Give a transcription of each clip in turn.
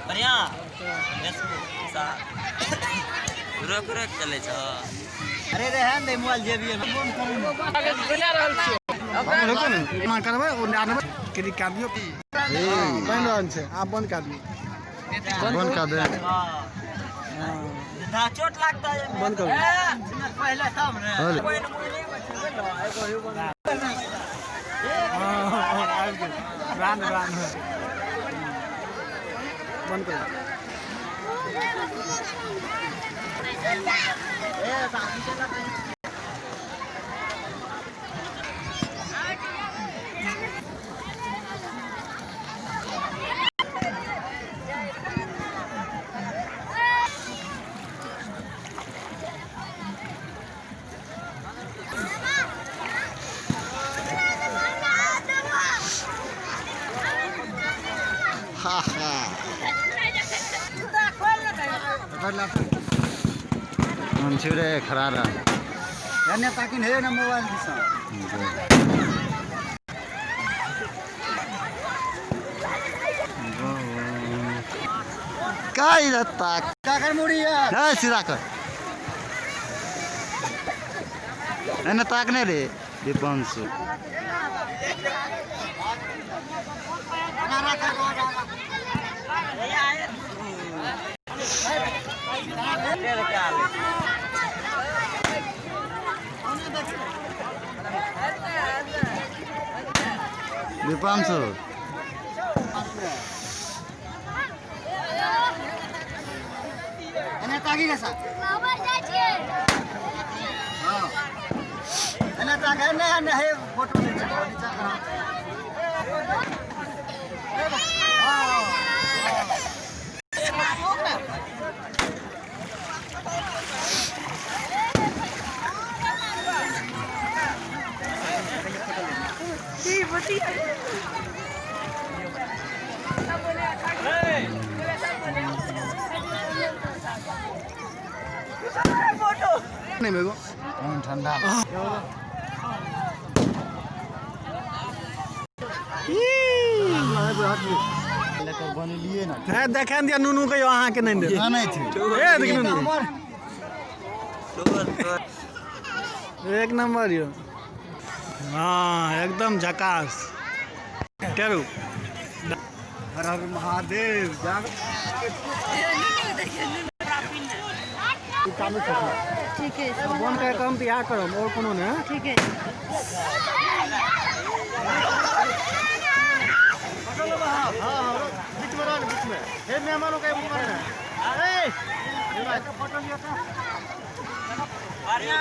बढ़िया रोक रोक चलै छ। अरे रहन दे मोबाइल जेबी में। रुकू ने, एना करबै ओ आनबै क्लिक कए दियौ। बनि रहल छै, आब बंद कए दियौ। बंद कर दे। ना चोट लागता है। बंद करू। पहले तब ने। अरे। हँ, आबि गेल। रान रान बंद करू। हा हा। हम छिरे खड़ा रह। एने ताकिन हे ने मोबाइल दिसा। का इधर ताक काकर मुड़ी है। है सीधा कर। एने ताकने रे दीपांशु। दीपांशु एने ताकी रे सा। हां, एने ताक एने एने हे फोटो ले नीचा कर। नहीं मेरे को ठंडा। बनेलिए ना। है देखें दिया नुनू कहियो अहाँ के नहीं दे। नहीं छै। ए देख नुनू एक नंबर यो। हाँ एकदम झकास। करू हर हर महादेव। जाग ठीक है। बंद कर कम तऽ इएह करब और कोनो ने। ठीक है। बीच में रह, बीच में हे मेहमानों का फोटो लियो तो। बढ़िया।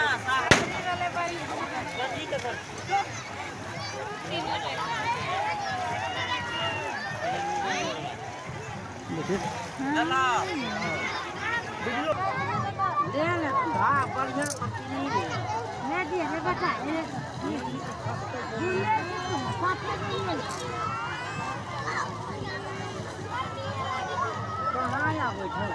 देखिए।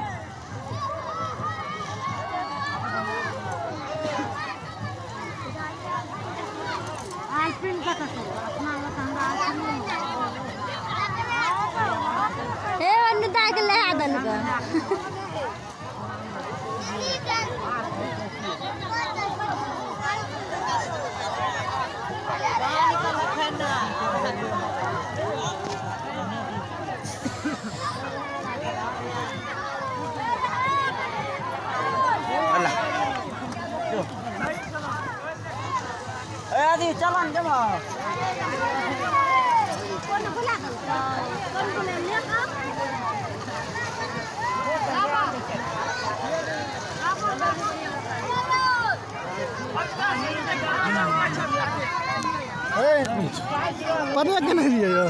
हे अनुता के लहा देलक। चलन जब कोन बुला कोन बुला ले। पढ़े के नहीं दिए।